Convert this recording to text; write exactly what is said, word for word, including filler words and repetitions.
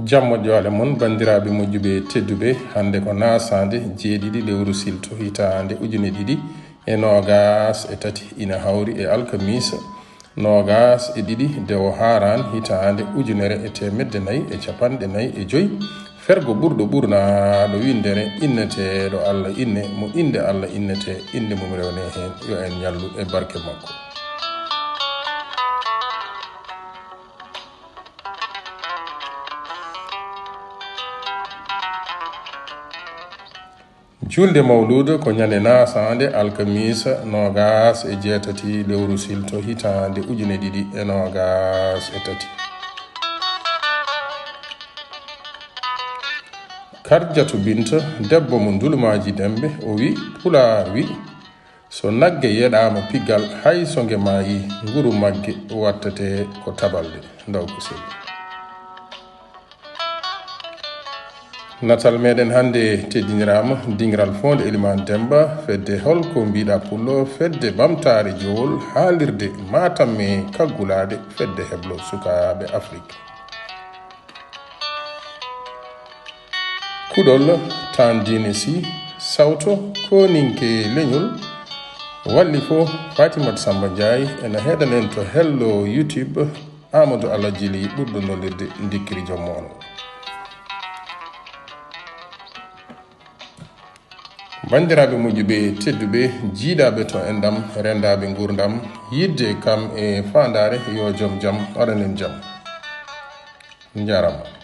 Jam moƴƴo ale mon, banndiraaɓe moƴƴuɓe tedduɓe. Hannde ko naasande jeeɗiɗi lewru silto hitaande ujune ɗiɗi e noogaas e tati, ina hawri e alkamiisa noogaas e ɗiɗi dewo haaran hitaande ujunere e teemedde nayi e capanɗe nayi e joy. Fergo ɓurɗo ɓurnaaɗo winndere inneteeɗo Alla inne, mo innde Alla innetee, innde mum rewnee heen, yo en ñallu e barke makko. Juulde Mawluuda ko ñande naasande alkamiisa noogaas e jeetati lewru silto hitaande ujune ɗiɗi e noogaas e tati. Karjatu Binta, debbo mo Ndulumaaji Dembe, o wi, Pulaar wi, so nagge yeɗaama piggal, hay so nge maayi, nguru magge wattete ko tabalde. Ndaw ko seli. Natal meɗen hannde teddiniraama dingiral Foonde Elimaan Demba, fedde Hol ko mbiɗa pullo, fedde Ɓamtaare Jowol, haalirde Matam e kaggulaade, fedde heblo sukaaɓe Afrik. Kuɗol tan diine si sawto koninke leñol walli fof. Fatimata Samba Ndiaye ena heɗanen to hello YouTube. Amadou Alla Jili ɓurɗo nolirde ndikkiri joom mono. Banndiraaɓe moƴƴuɓe tedduɓe, jiidaɓe to enɗam, rendaɓe ngurdam, yidde kam e faandaare, yo joom jam waɗanen jam. Njarama.